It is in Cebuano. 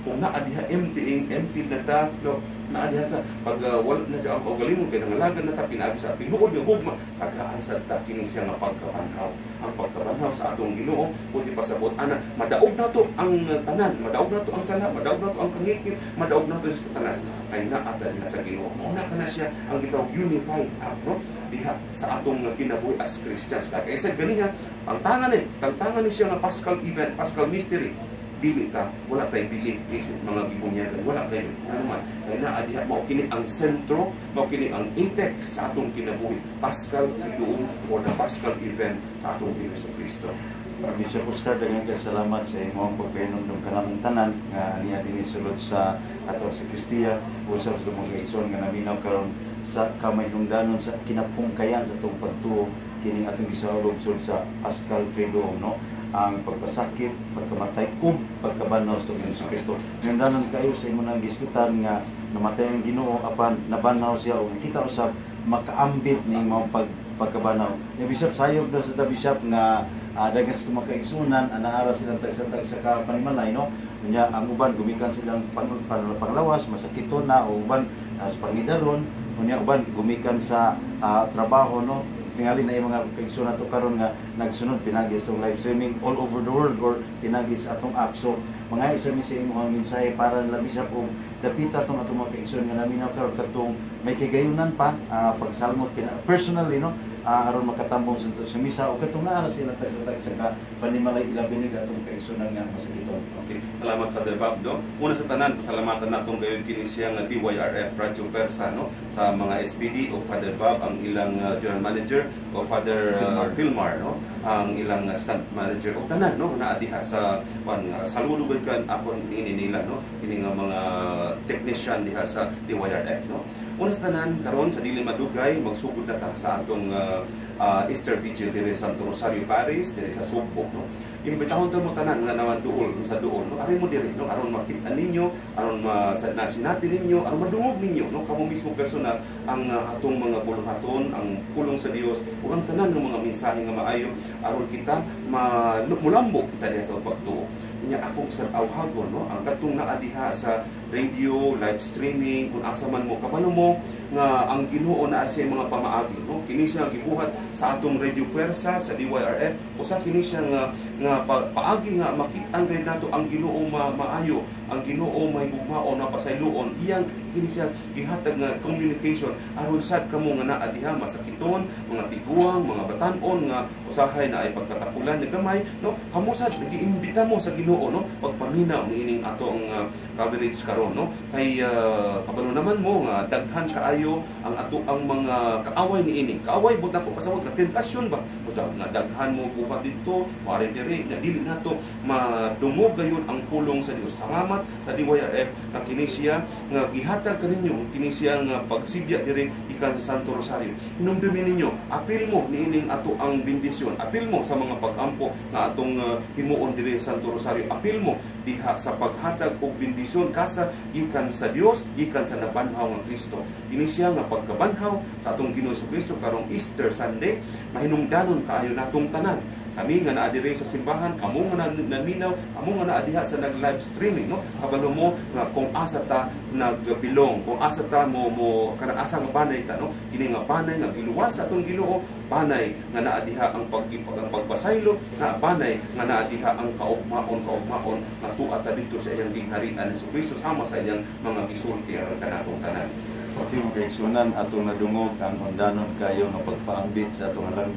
Kung naa diha, empty empty na ta, no? Naa diha sa pag wala na siya ang kaugalingon kay nangalagan na ta pinaagi sa tinuod nga gugma, tagaan sad ta kini siya nga pagkabanhaw, ang pagkabanhaw sa atong Ginoo. Kundi pasabot ana, madaog nato ang tanan, madaog nato ang sala, madaog nato ang kangikit, madaog nato sa Satanas kay naa ta diha sa Ginoo. Mao na kana siya ang gitawag unified act, no, diha sa atong kinabuhi as Christians. Kay sa ganiha ang tangan ni tangtangan ni siya nga Paschal event, Paschal mystery, dili ta, wala tay belief is mga gibunyagan, wala kayo ano man, kay naa diha. Mao kini ang sentro, mao kini ang apex sa atong kinabuhi, Paschal Triduum or the Paschal event sa atong Ginoo Kristo. Bishop Oscar, daghang kay salamat sa imong pagpahinumdum kanamong tanan nga niya dinhi sulod sa atong sakristiya, usab sa mga igsoon nga naminaw karon sa kamahinungdanon sa kinapungkayan sa atong pagtuo kini atong gisaulog sulod sa Paschal Triduum, no, ang pagpasakit, pagkamatay ug pagkabanhaw sa atong Ginoo Kristo. Hinungdanon kayo sa imong gisgutan nga namatay ang Ginoo apan nabanhaw siya ug nakita usab makaambit ni imong pagkabanhaw. Ni Bishop, sayop daw sa ta, Bishop, nga daghan sa mga kaigsunan anaara silang tagsa-tagsa ka panimalay, no? Unya ang uban gumikan silang panglawas, masakiton na, o uban sa pangidaron, unya uban gumikan sa trabaho, no? Tingali na yung mga kaigsunan to karon nga nagsunod pinagi sa atong live streaming all over the world or pinagi sa atong app. So mga isa mi sa imong mensahe para nila, Bishop, ug dapita tong atong mga kaigsunan nga naminaw karon katong may kagayunan pa pagsalmot personally, no, aron makatambong sa misa o katong naa ra sila tagsa-tagsa ka panimalay, ilabi ni atong kaigsunan nga masakiton. Okay, salamat, Father Bob, no? Una sa tanan, pasalamatan natong gayon kini siya nga DYRF Radyo Versa, no, sa mga SPD o Father Bob ang ilang general manager o Father Filmar, no, ang ilang stand manager o tanan, no, naa diha sa kwan saludo gud kan akon ini nila, no, kini nga mga technician diha sa DYRF, no. Una sa tanan, karon sa dili madugay magsugod na ta sa atong Easter Vigil diri sa Santo Rosario Parish diri sa Sugbo, no. Imbitahon ta mo tanan nga naman duol sa duol, no, ari mo diri, no, aron makita ninyo, aron ma sa nasinati ninyo, aron madungog ninyo, no, kamo mismo personal ang atong mga buluhaton, ang pulong sa Dios ug ang tanan ng mga mensahe nga maayo aron kita ma mulambo kita diha sa pagtuo nya. Akong sa awhagon, no, ang katong naa diha sa radio live streaming, kung asa man mo, kabalo mo nga ang Ginoo naa siya mga pamaagi, no. Kini siya ang gibuhat sa atong Radio Fuerza sa DYRF. Usa kini siya nga paagi nga makit-an kay nato ang Ginoo maayo, ang Ginoo mahigugmaon, na pasayloon. Iyang kini siya gihatag nga communication aron sad kamo nga naa diha masakiton, mga tiguang, mga batan-on nga usahay na ay pagkatapulan ni gamay, no, kamo sad nagiimbita mo sa Ginoo, no, pagpaminaw niining ato ang coverage karon, no, kay kabalo naman mo nga daghan kaayo ang ato ang mga kaaway niini. Kaaway but nako pasabot nga tentasyon ba. Buta nga daghan mo buhat didto, mari diri nga dili nato madungog gayon ang pulong sa Dios. Salamat sa DYRF nga kini siya nga gihatag kaninyo kini siya nga pagsibya diri ikan sa Santo Rosario. Hinumdumi ninyo, apil mo niining ato ang bendisyon, apil mo sa mga pag-ampo nga atong himuon diri sa Santo Rosario, apil mo diha sa paghatag og bendisyon kasa gikan sa Dios, gikan sa nabanhaw nga Kristo. Kini siya nga pagkabanhaw sa atong Ginoo Kristo karong Easter Sunday, mahinungdanon kaayo natong tanan. Kami nga naa diri sa simbahan, kamo nga naminaw, kamo nga naa diha sa nag-live streaming, no? Kabalo mo nga kung asa ta nagbilong, kung asa ta mo kanang asa nga banay ta, no? Kini nga banay nga giluwas sa atong Ginoo, banay nga naa diha ang pagpasaylo, nga banay nga naa diha ang kaugmaon nga tuwa ta didto sa iyang gingharian ni Kristo sama sa iyang mga gisulti aron kanatong tanan. Okay, mga kaigsunan, atong nadungog ang undanon kayo nga pagpaambit sa atong halangdon.